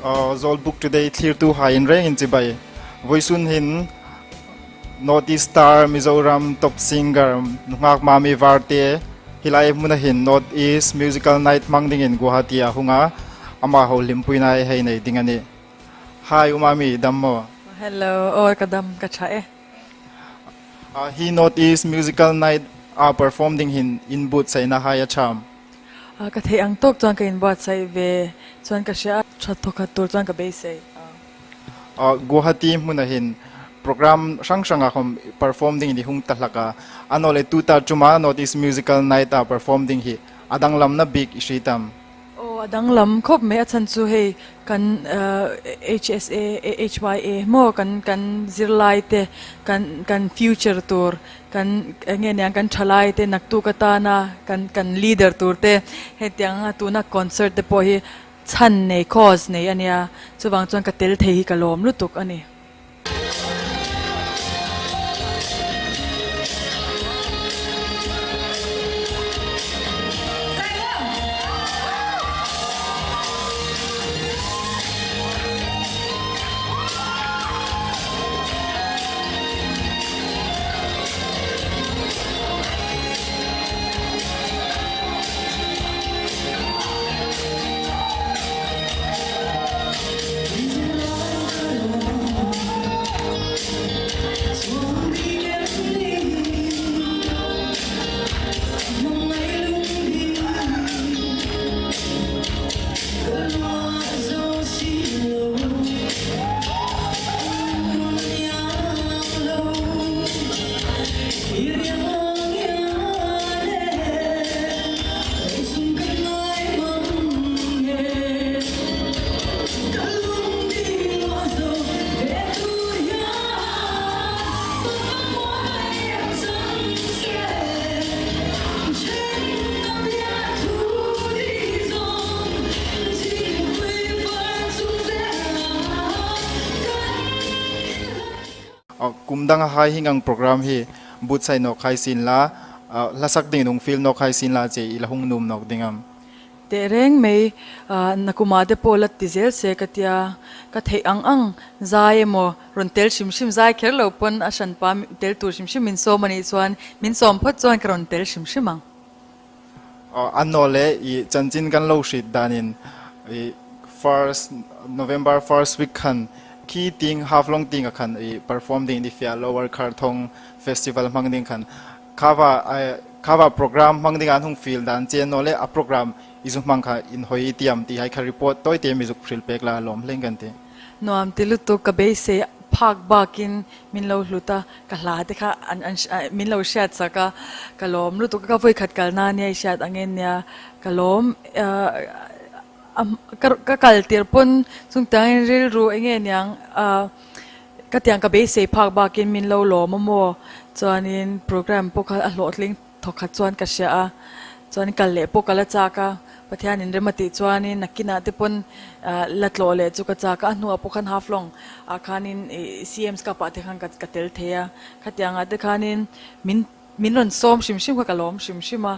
Zawlbuk Today thlirtu hain rengin chibai. Voisun hin North East Star Mizoram Top Singer Nungak Mami Varte hilai hmuna hin North East Musical Night hmang dingin Guwahati a hunga ama ho hlimpui nai hei nei ding ani. Hi Umami dam maw? Hello, aw ka dam ka tha e. Hi North East Musical Night a perform ding hin in buatsaihna hai a tham. Ka theih ang tawk chuan ka inbuatsaih ve chuan ka hria a, tha thawkhat tur chuan ka beisei a. Guwahati hmunah hin program hrang hrangah hawm perform ding in i hung ta hlak a, a naw le tu ta chuma North East Musical Night a perform ding hi a danglamna bik i hri tam. Aw a danglam khawp mai, a chhan chu hei kan HSA, HYA maw kan kan zirlai te kan kan future tur Kan enge niang kan thalai te naktuk atana kan kan leader tur te hetiang a tuna concert te pawh hi chhan nei cause nei a nia chuvang chuan ka tel thei hi ka lawm lutuk a ni. Kum danga hai hi ngang program hi buatsaih nawk hai sin la, hlasak ding nung feel nawk hai sin la che i la hung num nawk ding am. Teh reng mai, nakuma te pawh la ti zel se ka tia, ka theih ang ang zai emaw rawn tel hrim hrim zai kher lo pawn a hranpa tel tur hrim hrim min sawm a nih chuan min sawm phawt chuan ka rawn tel hrim hrim ang. An naw le i chanchin kan lo hrit danin i first November first week khan khi ting Haflong ting ah khan i perform ding ni fia Lower Kharthong Festival hmang ding khan khawa khawa program hmang ding an hung feel dan che naw le a program i zu hmang kha in hoi tiam ti hai kha report toi te mi zuk hril pek la lawm hleng kan ti. Nuam ti lutuk ka beisei phak bakin min lo hlut a, ka hla te kha an an min lo hriat sak a, ka lawm lutuk a, ka vawi khat kalna ania i hriat ang en nia, ka lawm ka ka kal tir pawn chungtiangin rilru eng nge niang ka tiang ka beisei phak bakin min lo lawm a maw, chuanin program pawh kha a hlawhtling. Thawkhat chuan ka hria a, chuan kal leh pawh ka la chak a, Pathianin rem a tih chuanin nakinah te pawn la tlawh leh chu ka chak a, a hnuah pawh khan Haflong ah khanin ih CM's Cup ah te khan ka tel thei a, khatiangah te khanin min min rawn sawm hrim hrim kha ka lawm hrim hrim a,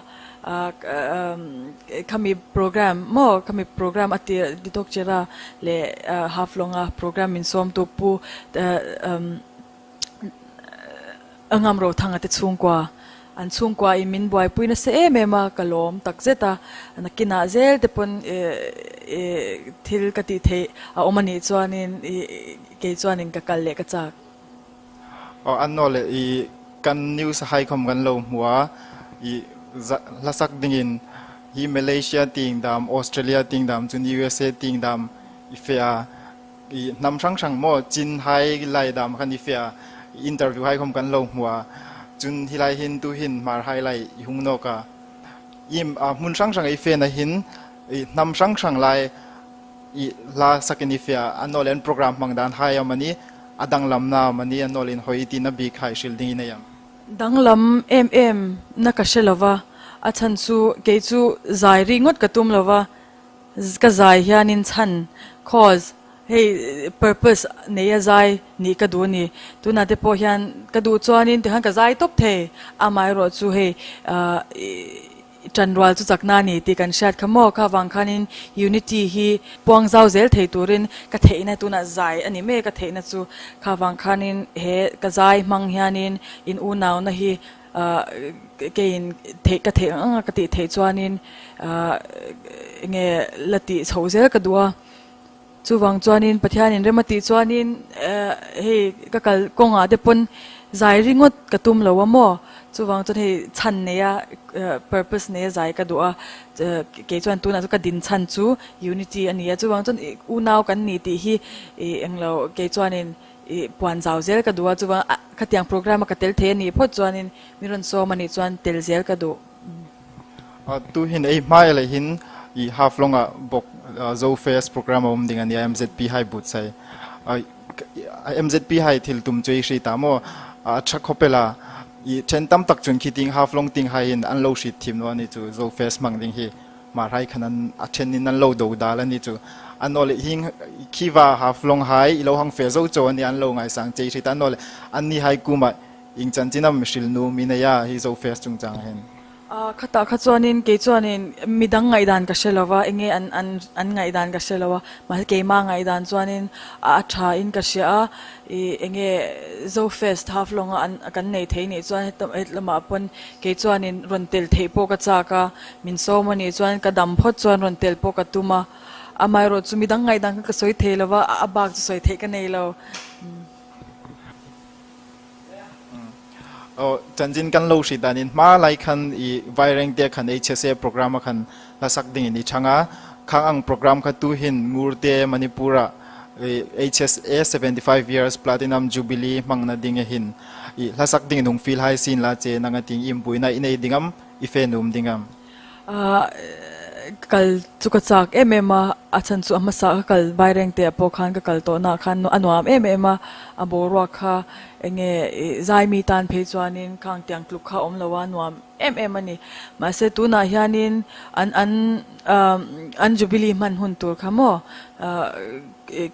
khami program maw khami program a tir Didok Chera leh Haflong a program min sawmtu Pu A ngam ro thang a te chhungkua, an chhungkua in min buaipui nasa em em a, ka lawm tak zet a, nakinah zel te pawn thil ka tih theih a awm a nih chuanin kei chuanin ka kal leh ka chak. Aw an naw leh i kan news hai khawm kan lo hmu a, i hlasak dingin hi Malaysia ting dam, Australia ting dam, cun USA ting dam i fe a. I hnam hrang hrang maw Chin hai lai dam khan i fiah a, interview hai khom kan lo hmu a, cun hi lai hin tu hin Hmar hai lai i hung nawk a. I hmun hrang hrang i fe na hin i hnam hrang hrang lai i hla sak in i fiah a, an nawl in program hmang dan hai a mani, a danglam na mani an nawl in hoi ti na bik hai hril ding in a iang. Danglam em em na ka hre lova, a chhan chu kei chu zai ri ngawt ka tum lova, Ka zai hianin chhan, cause, hei purpose neia zai nih ka duh a ni. Tunah te pawh hian ka duh chuanin tikhan ka zai tawp thei, amaherawh chu hei Ṭanrual chu chakna a ni tih kan hriat kha maw? Kha vang khanin Unity hi puang zau zel thei turin ka theihna tunah zai a ni mek a theihna chu. Kha vang khanin he ka zai hmang hianin in unauna hi keiin theih ka theih ang anga ka tih theih chuanin enge la tih chhoh zel ka duh a. Chuvang chuanin Pathianin rem a tih chuanin hei ka kal kawngah te pawn zai ringawt ka tum lo a maw? Chuvang chuan hei chhan neia purpose neia zai ka duh a, kei chuan tunah chu ka din chhan chu unity a ni a, chuvang chuan unau kan ni tih hi englo kei chuanin puan zau zel ka duh a, chuvang khatiang program a ka tel thei a nih phawt chuanin min rawn sawm a nih chuan tel zel ka duh. Tu hin ei hmai leh hin i Haflong ah bawk Zo Fest program a um ding a nia MZP hai but sai. MZP hai thil tum chu i hri ta maw? A tha khawp ela i then tam tak chun khi ting Haflong ting hai hin an lo hrit thim no ani chu Zo Fest hmang ding hi mar hai khan an a then in an lo do dal ani chu. An aw le hing khiva Haflong hai i lo hang fe zo cho ani an lo ngaisang che i hri ta an aw le an ni hai kuma Ing chanchin a mihrilh nu mi nei a hi Zofest chungchang ah hin. Khatah kha chuanin kei chuanin midang ngaihdan ka hre lo va, enge an an an ngaihdan ka hre lo a, mahse keimah ngaihdan chuanin a tha in ka hria a, ih enge Zofest half lawnga an kan nei thei nih chuan heta lamah pawn kei chuanin rawn tel theih pawh ka chak a, min sawm a nih chuan ka dam phawt chuan rawn tel pawh ka tum a, amaherawhchu chu midang ngaihdan kha ka sawi thei lo va, a bak chu sawi theih ka nei lo. Chanchin kan lo hri danin hma lai khan i Vairengte khan HSA program a khan hlasak ding in i chang a, khang ang program kha tu hin Ngurte Manipur ah HSA 75 years Platinum Jubilee hmang na ding e hin i hlasak ding in hung feel hai sin la che nang a ting im buina i nei dingam i fe num dingam. Kal chu ka chak em em a, a chhan chu a hmasa ka kal Vairengte ah pawh khan ka kal tawh na khan a nuam em em a, a boruak kha enge zaimi tan phei chuanin khang tiang tluk kha awm lo a nuam em em a ni. Mahse tunah hianin an an an Jubilee hman hun tur kha maw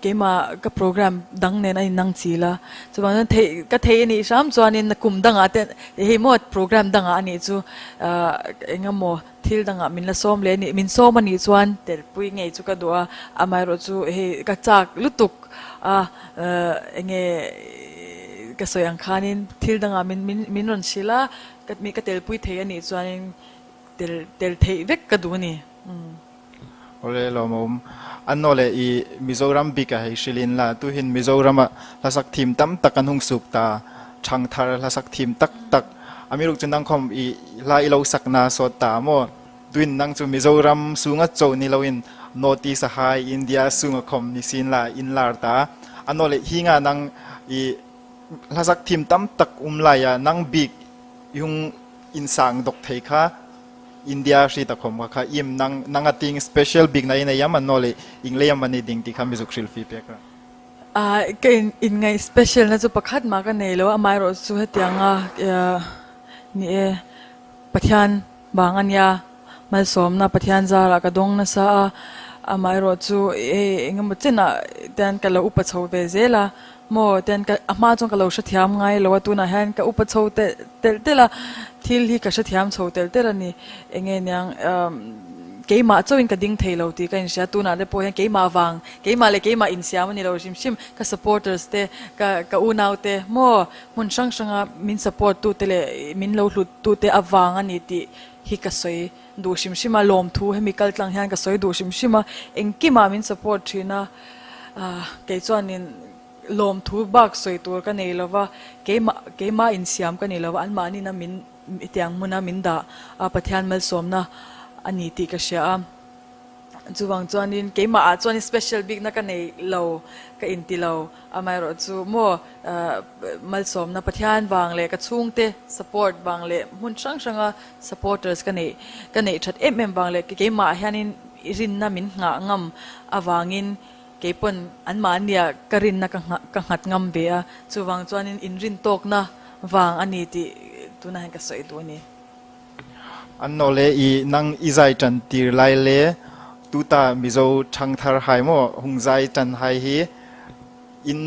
Keimah ka program dang nen a innang chil a, chuvang chuan theih ka theih a nih hram chuanin kum dangah te hei maw program dangah a nih chu eng emaw thil dangah min la sawm leh a nih min sawm a nih chuan telpui ngei chu ka duh a, amaherawh chu hei ka chak lutuk a enge ka sawi ang khanin thil dangah min min min rawn hrilh a ka telpui thei a nih chuanin tel tel theih vek ka duh a ni. Awle lawmawm. An aw le i Mizoram bik a hei hrilhin la tuhin Mizoram ah hlasak thim tam tak an hung suk ta ṭhangthar hlasak thim tak tak a miruk chu nang khom i hla i lo sak na sawt ta maw tuin nang chu Mizoram sunga cho ni loin North East a hai India sunga khom ni sin la in lar ta an aw le hi nga nang i hlasak thim tam tak um lai ah nang bik i hung in sang dok thei kha India hri ta khom kha kha im nang nang a ting special bik na in ayam an no le ing le yam ani ding ti kha mizuk hril fi pek ra. Ka in in ngaih special na chu pakhat mah ka nei lo amaherawh chu hetianga ni e Pathian vang ania malsawmna Pathian zarah ka dawng nasa a amaherawh chu hei engemaw chenah ten ka lo upa chho ve zel a Maw ten ka a hma chuan ka lo hrethiam ngai lo a, tunah hian ka upa chho telh telh telh a, thil hi ka hrethiam chho telh telh a ni. Enge niang umm keimah chauhin ka ding thei lo tih ka inhria, tunah te pawh hian keimah vang, keimah leh keimah insiam a ni lo hrim hrim, ka supporters te, ka ka unau te maw hmun hrang hranga min support tu te leh min lo hlut tu te avang a ni tih hi ka sawi duh hrim hrim a, lawmthu hemi kal tlang hian ka sawi duh hrim hrim a, engkimah min support thin a, kei chuanin lawmthu bak sawi tur ka nei lova, keimah keimah insiam ka ni lova, anmahni na min hetiang hmuna min dah a, Pathian malsawmna a ni tih ka hria a, chuvang chuanin keimah ah chuanin special bikna ka nei lo ka inti lo. Amaherawh chu maw malsawmna Pathian vang leh ka chhungte support vang leh hmun hrang hranga supporters ka neih ka neih that em em vang leh keimah hianin rinna min nghah ngam avangin keipawn anmahnia ka rinna ka nghah ka nghat ngam ve a, chuvang chuanin inrintawkna vang a ni tih tunah hian ka sawi duh a ni. An naw le i nang i zai ṭan tir lai le tuta Mizo ṭhangthar hai maw hung zai ṭan hai hi in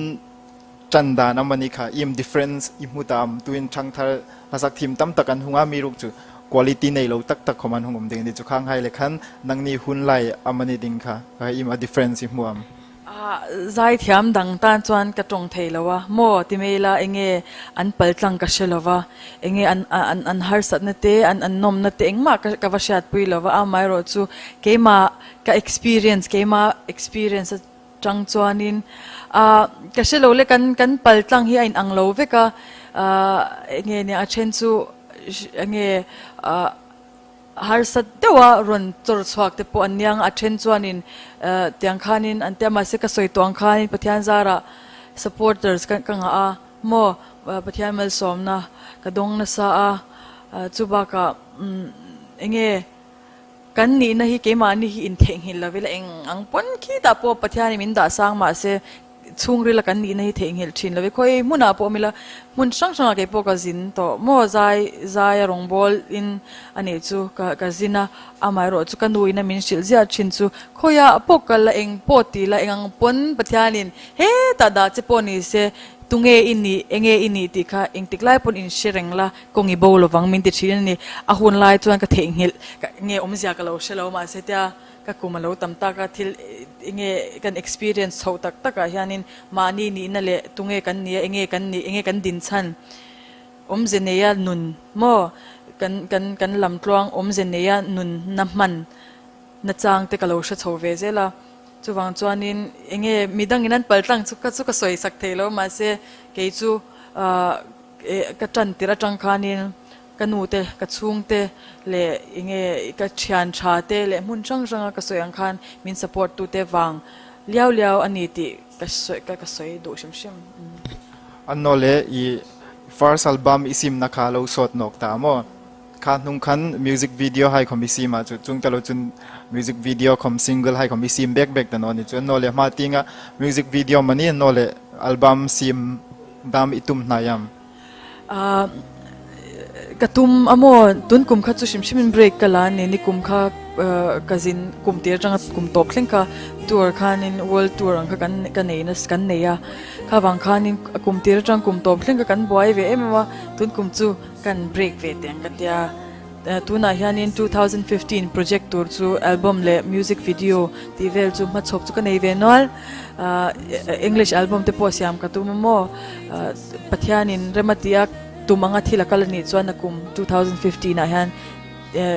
ṭan dan am ani kha im difference i hmu ta am tuin ṭhangthar hlasak thim tam tak an hung a mi ruk chu Quality nei lo tak tak khawm an hung um ding ni chu khang hai le khan nangni hun lai amani ding kha kha im a difference i hmuam. Zaithiam dang tan chuan ka tawng thei lo a maw ti mai ila enge an pal tlang ka hre lo va, enge an an an harsatna te an an nawmna te engmah ka ka va hriatpui lo va, amaherawh chu keimah ka experience keimah experience atang chuanin ah ka hre lo le kan kan pal tlang hi a inang lo vek a, ah enge nia a then chu enge ah. Harsat deuha rawn chawr chhuak te pawh an niang a, then chuanin tiang khanin an tia mahse ka sawi tawh ang khanin Pathian zarah supporters ka ka ngah a maw Pathian malsawmna ka dawng nasa a, chu bakah enge kan nihna hi keimahni hi intheihnghilh lo ila eng ang pawn khitah pawh Pathianin min dah sang mahse Chhungrila kan nihna hi theihnghilh thin lo i khawi hmunah pawh awm ila hmun hrang hrangah kei pawh ka zin tawh maw zai zai a rawngbâwl in a nih chu ka ka zin a amaherawh chu ka nu in a min hrilh ziah thin chu khawiah pawh kal la eng pawh ti la eng ang pawn Pathianin hetah dah che pawh ni se tunge i nih enge i nih tih kha engtik lai pawn in hre reng la kawng i bo lovang min ti thin a ni a hun lai chuan ka theihnghilh ka nge awmzia ka lo hre lo mahse tia Ka kum a lo tam tak a, thil enge kan experience chhoh tak takah hianin mahni nihna leh tunge kan nia, enge kan nih, enge kan din chhan awmze neia nun maw kan kan kan lamtluang awmze neia nun na hman na chang te ka lo hre chho ve zel a. Chuvang chuanin enge midangin an paltlang chu ka chu ka sawi sak thei lo mahse kei chu ah ka tan tirh atang khanin Ka nu te, ka chhung te leh enge ka thian tha te leh hmun hrang hranga ka sawi ang khan min support tu te vang liau liau a ni tih ka sawi ka ka sawi duh hrim hrim. An naw le i first album i simna kha lo sawt nawk ta maw? Kha hnung khan music video hai khom i sim ah chu chung talo chun music video khom single hai khom i sim bek bek ta naw ni chu an naw le hma tinga music video mani an naw le album sim dam i tum hnai am. Ka tum a maw? Tun kum kha chu hrim hrimin break ka la a ni. Ni kum kha ka zin kum tir atanga kum tawp thleng kha tour khanin world tour ang kha kan ka nei nasa kan nei a. Kha vang khanin kum tir atang kum tawp thleng kha kan buai ve em em a. Tun kum chu kan break ve teh ang ka tia. Tunah hianin 2015 project tur chu album leh music video tih vel chu hmachhawp chu ka nei ve nual. English album te pawh siam ka tum a maw? Pathianin rem a tih a tum anga thil a kal a nih chuan a kum 2015 ah hian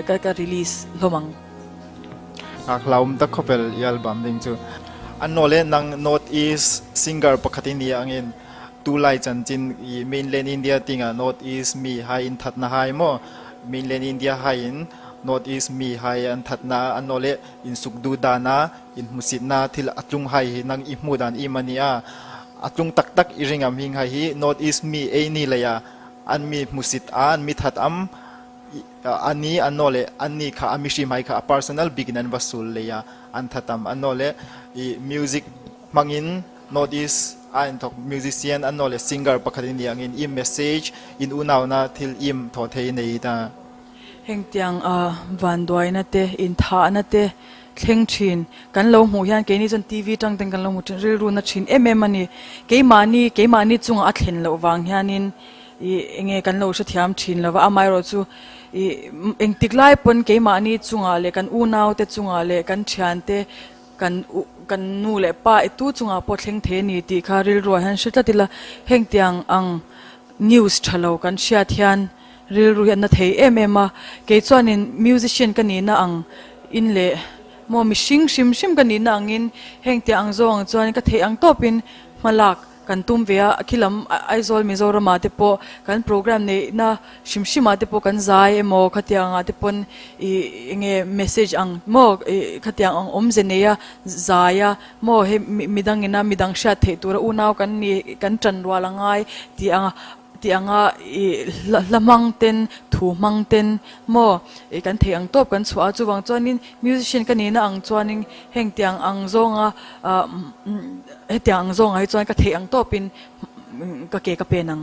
ka ka release hlawm ang. A hlauhawm tak khawpel i album ding chu. An naw le nang North East singer pakhat i ni angin Tulai chanchin i mainland India tinga North East mi hai in thatna hai maw? Mainland India hai in North East mi hai an thatna an naw le in suk duh dana in hmusitna thil a tlung hai hi nang i hmuh dan im a ni a. A tlung taktak i ring am hing hai hi North East mi ei ni lei ah an mi hmusit a an mi that am ani an naw le an ni kha a mihrim hai kha a personal bik in an va sul lei ah an that am an naw le i music hmang in North East a in thawk musician an naw le singer pakhat in ni angin i message in unau na thil im thaw thei nei ta. Hengtiang vanduaina te, inthahna te thleng thin kan lo hmuh hian keini chuan TV tang ten kan lo hmu thin, rilru na thin em em a ni. Keimahni, keimahni chungah a thlen loh vang hianin ih enge kan lo hrethiam thin lo va, amaherawh chu ih engtik lai pawn keimahni chungah leh kan unau te chungah leh kan thiante kan kan nu leh pa e tu chungah pawh thleng thei a ni tih kha rilruah hian hre tlat ila, hengtiang ang news tha lo kan hriat hian Rilru hi a na thei em em a, kei chuanin musician ka nihna ang in leh maw mihring hrim hrim ka nihna angin heng tih ang zawng ang chuan ka theih ang tawpin hmalak kan tum ve a, khilam Aizawl Mizoram ah te pawh kan program neihna hrim hrim ah te pawh kan zai emaw khatiang ah te pawn ih enge message ang maw ih khatiang ang awmze nei a zai a maw hei midangin a midang hriat theih tura unau kan ni kan tan rual a ngai tih ang a. Tih anga i hla hmang ten, thu hmang ten maw i kan theih ang tawp kan chhuah a, chuvang chuanin musician ka nihna ang chuanin heng tiang ang zawnga hetiang ang zawngah hi chuan ka theih ang tawpin ka ke ka pen ang.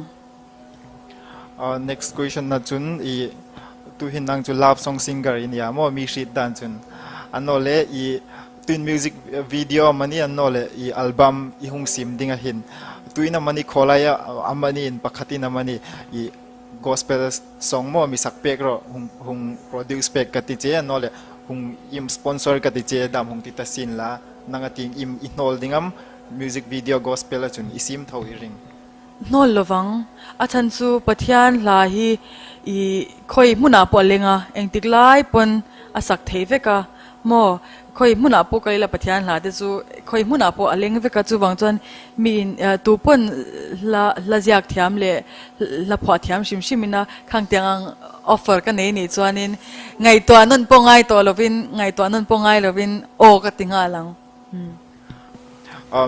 Next question na chun i tuhin nang chu love song singer i nia maw mi hrit dan chun an aw le i Tuin music video mani an naw le i album i hung sim ding a hin. Tuin a mani kholai a amani in pakhat in amani i gospel song maw mi sak pek rawh hung hung produce pek ka ti che no le hung im sponsor ka ti che dam hung ti ta sin la nang a ting im i hnawl dingam music video gospel a chun i sim tho i ring. Hnawl lovang a chhan chu Pathian hla hi i khawi hmunah pawh a leng a, engtik lai pawn a sak theih vek a maw? Khawi hmunah pawh kal ila Pathian hla te chu khawi hmunah pawh a leng vek a, chuvang chuan mi in tu pawn hla hla ziak thiam leh hla phuah thiam hrim hrim ina khang tiang ang offer ka nei nih chuanin ngaihtuah nawn pawh ngai tawh lovin ngaihtuah nawn pawh ngai lovin aw ka ti nghal ang.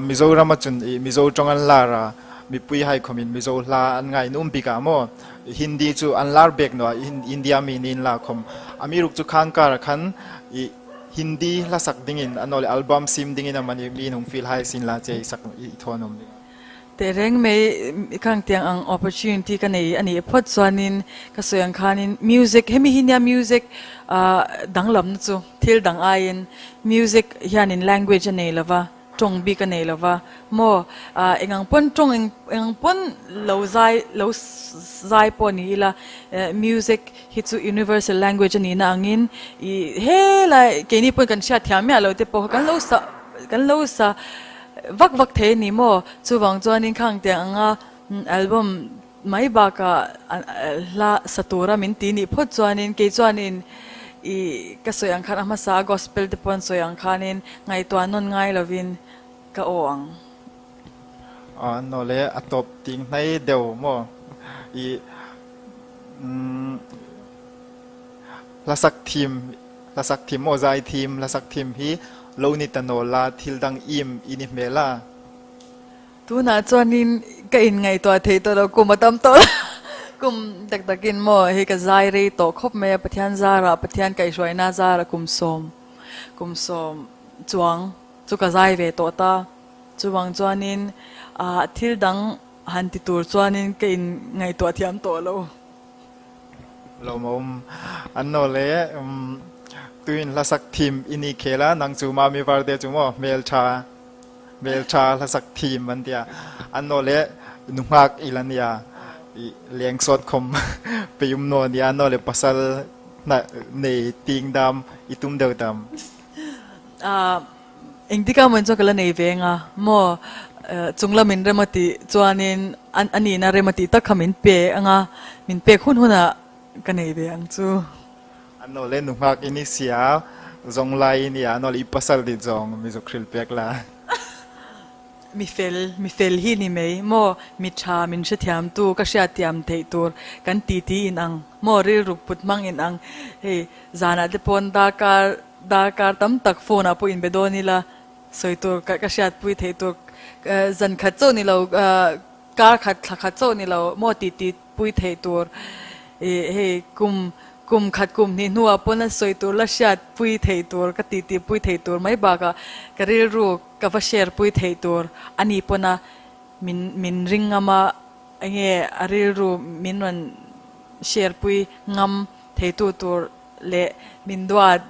Mizoram a chun i Mizo tawng an lar a, mipui haikhawm in Mizo hla an ngainum bik ah maw Hindi chu an lar bek no a India mi nin la khawm a mi ruk chu khang kar ah khan i Hindi hla sak ding in a naw le album sim ding in a mani mi in hung feel hai sin la che i sak i thawn awm ding. Tehreng mai khang tiang ang opportunity ka nei a nih phawt chuanin ka sawi ang khanin music hemi hi nia music ah danglamna chu thil dang aiin music hianin language a nei lova tawng bik a nei lova maw ah engang pawn tawng eng engang pawn lo zai lo zai pawh ni ila music hi chu universal language a nihna angin ih helai keini pawn kan hriat thiam miah lo te pawh kha kan lo sa kan lo sa Vak vak thei a ni maw? Chuvang chuanin khang tiang anga album mai bakah hla sa tura min ti nih phawt chuanin kei chuanin i ka sawi ang khan a hmasa a gospel te pawh an sawi ang khanin ngaihtuah nawn ngai lovin ka aw ang. Naw le a tawp ting hnai deuh maw? I Hlasak thim, hlasak thim maw zai thim, hlasak thim hi lo ni ta nawl la thil dang im i ni hmel a. Tunah chuanin ka inngaihtuah theih tawh lo, kum a tam tawh lo. Kum tak takin maw hei ka zai rei tawh khawp mai a, Pathian zarah, Pathian kaihhruaina zarah kum sawm, kum sawm chuang chu ka zai ve tawh ta. Chuvang chuanin ah thil dang han ti tur chuanin ka inngaihtuah thiam tawh lo. Lawmawm an naw le tuin hlasak thim i ni khel a nang chu mami varte chu maw hmeltha hmeltha hlasak thim an tia an naw le nuhngak ila nia i leng sawt khom peyum naw nia naw le pasal na nei ting dam i tum deuh dam. Engtikah maw in chuan ka la nei ve anga maw chunglam in rem a tih chuanin a nihna rem a tih tak kha min pe anga min pek hun hunah ka nei ve ang chu. A nawl e nuhngak i ni sia zawng lai i nia a nawl i pasal dit zawng mi zuk hril pek la. Mi fel, mi fel hi ni mai maw mi tha min hrethiam tu ka hriatthiam theih tur kan titi in ang maw rilru put hmang in ang hei zanah te pawn darkar Darkar tam tak phone ah pawh inbe dawn ila sawi tur ka ka hriatpui theih tur zan khat chauh ni lo kar khat thla khat chauh ni lo maw tih tih pui theih tur ih hei kum kum khat kum hnih hnuah pawn a sawi tur la hriatpui theih tur ka tih tih pui theih tur mai bakah ka rilru ka va share pui theih tur a ni pawn a min min ring ngam a enge a rilru min rawn share pui ngam theitu tur leh min duat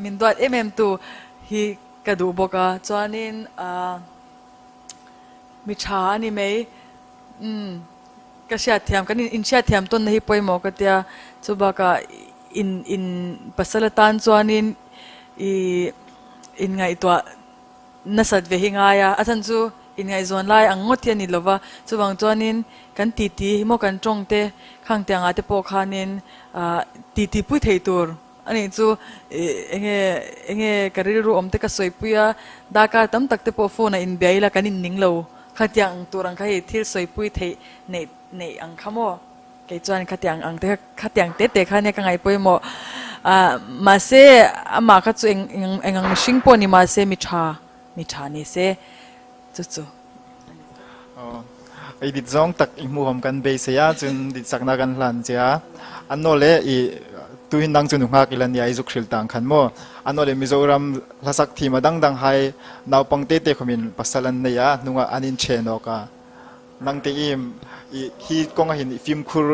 min duat em em tu hi ka duh bawk a chuanin ahh mi tha a ni mai umm ka hriatthiam kan in hriatthiam tawnna hi pawimawh ka tia chu bakah in in pasal atan chuanin ih inngaihtuah Nasat ve hi ngai a, a chhan chu inngaihzawn lai ang ngawt hi a ni lo va, chuvang chuanin kan titi hi maw kan tawng te khang tiang ah te pawh khanin ah titi pui thei tur a nih chu ih enge enge ka rilru awm te ka sawi pui a, darkar tam tak te pawh phone ah inbia ila kan inning lo khatiang ang tur ang kha hei thil sawi pui theih neih neih ang kha maw. Kei chuan khatiang ang te kha khatiang te te kha nia ka ngaih pawimawh. Ah mahse amah kha chu eng eng eng ang mihring pawh ni mahse mi tha mi tha ni se chu chu a ni tawh. Aw i dit zawng tak i hmuhawm kan beisei a chun dit sakna kan hlan che a. An naw le i tuhin dang chu nu nghak ila nia i zuk hrilh tang khan maw. An naw le Mizoram hlasak thim a dang dang hai naupang te te khawmin pasal an nei a hnungah an inthen awk a. Nang te im i hi kong ah hin i fimkhur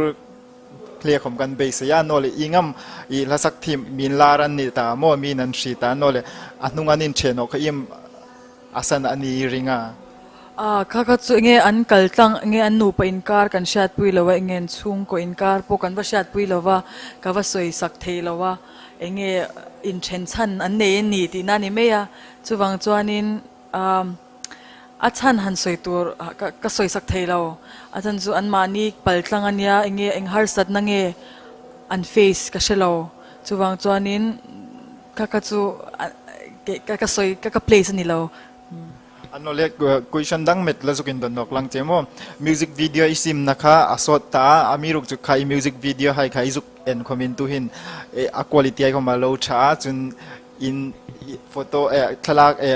hle khom kan beisei a naw le i ngam i hlasak thim min lar an ni ta maw min an hri ta naw le a hnung an in then awk kha im asan ani ring a. A, kha kha chu enge an kal tlang, enge an nupa inkar kan hriatpui lo a, enge an chhungkaw inkar pawh kan va hriatpui lo va, ka va sawi sak thei lo a, enge inthen chhan an nei a ni tihna a ni mai a, chuvang chuanin a chhan han sawi tur ka sawi sak thei lo, a chhan chu anmahni pal tlang a nia, enge eng harsatna nge an face ka hre lo, chuvang chuanin kha kha chu ka sawi ka place a ni lo. An aw le question dang met la zuk in don nok lang che maw. Music video i sim na kha a sawt ta a, a mi ruk chu kha i music video hai kha i zuk en khom in tu hin a quality ai khom a lo tha a cun in photo e thlalak e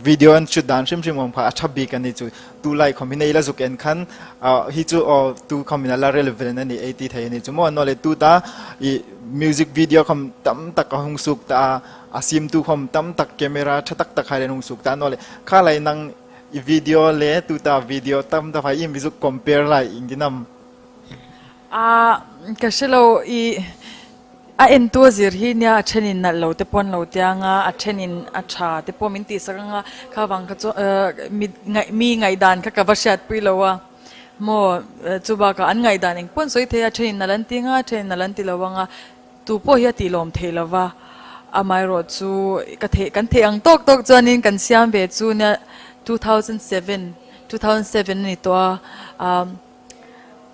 video an shoot dan hrim hrim om kha a tha bik ani chu tu lai khom hin ei la zuk en khan hi chu o tu khom in a la relevant ani ei ti thei ani chu maw. No le tu ta i music video khom tam tak a hung suk ta a. A simtu khom tam tak camera tha tak tak hai le nung suk ta no le kha lai nang i video le tu ta video tam ta phai im bizuk compare lai ing dinam. A ka hrelo i a en tu a zir hi nia a then in nalh lo te pawn lo tiang a a then in a tha te pawh min tih sak anga kha vang kha chu mi ngaih mi ngaihdan kha ka va hriat pui lo a maw chu bakah an ngaihdan eng pawn sawi thei a then in nalh an ti anga a then in nalh an ti lo anga Tu pawh hi a tih lawm theih lo va, amaherawh chu ka theih kan theih ang tawk tawk chuanin kan siam ve chu nia 2007, 2007 a ni tawh a, ahm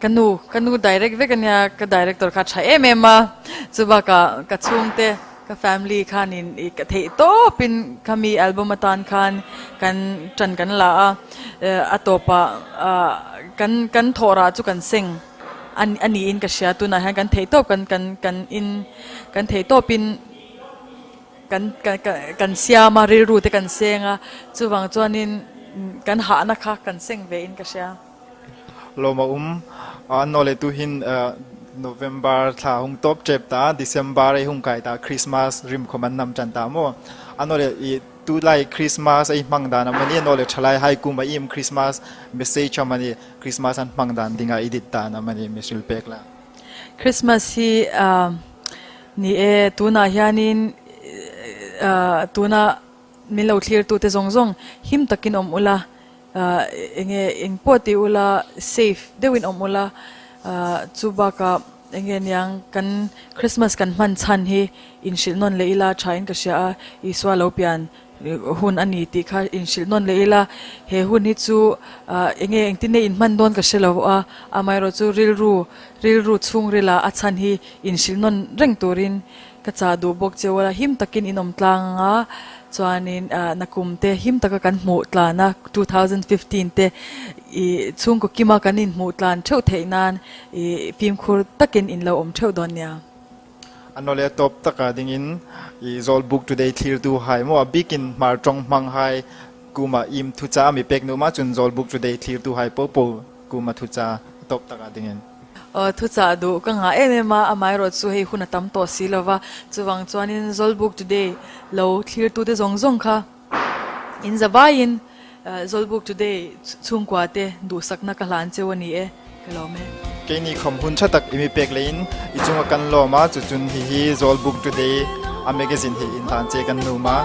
ka nu ka nu direct vek a nia, ka director kha a tha em em a, chu bakah ka chhungte ka family khanin ih ka theih tawpin khami album atan khan kan tan kan la a, a tawpah ah kan kan thawhrah chu kan seng. A niin ka hria tunah hian kan theih tawp kan kan kan in kan theih tawpin kan kan siam a rilru te kan seng a chuvang chuanin kan hahna kha kan seng ve in ka hria. Lawm a um a naw leh tu hin November thla hung tawp tep ta December ei hung kai ta Christmas rim khawm an nam tan ta maw a naw leh i Tulai Christmas ei hmang dan a mani naw le thalai hai kum a im Christmas message a mani Christmas an hmang dan dinga i dit dan a mani misil pek la. Christmas hi ni e tunah hianin tuna min lo thlir tute zawng zawng him takin awm ula enge eng pawh ti ula safe deuhin awm ula chu bakah enge niang kan Christmas kan hman chhan hi inhrilh nawn leh ila tha in ka hria a, Isua lo pian hun a ni tih kha inhrilh nawn leh ila he hun hi chu enge engtin nge inhman dawn ka hre lo a, amaherawh chu rilru rilru chhungrila a chhan hi inhrilh nawn reng turin Ka chah duh bawk che ula, him takin in awm tlang anga chuanin nakum te him taka kan hmuh tlan a, 2015 te i chhungkaw kima kan inhmuh tlan theuh theih nan i fimkhur takin in lo awm theuh dawn nia. A nawle tawp taka dingin i Zawlbuk Today thlirtu hai maw a bikin hmar tawng hmang hai kuma im thucha a mi pek nuh mah cun Zawlbuk Today thlirtu hai popo Kuma thucha a tawp takah dingin. Aw, thuchah duh ka ngah em em a, amaherawh chu hei hun a tam tawh si lova, chuvang chuanin Zawlbuk Today lo thlirtute zawng zawng kha in za vaiin Zawlbuk Today chhungkua te duhsakna ka hlan cheu a ni e, ka lawm e. Keini khawm hun tha tak i mi pek leiin i chunga kan lawm a, chuchun hihi Zawlbuk Today a magazine hi in hlan che kan num a.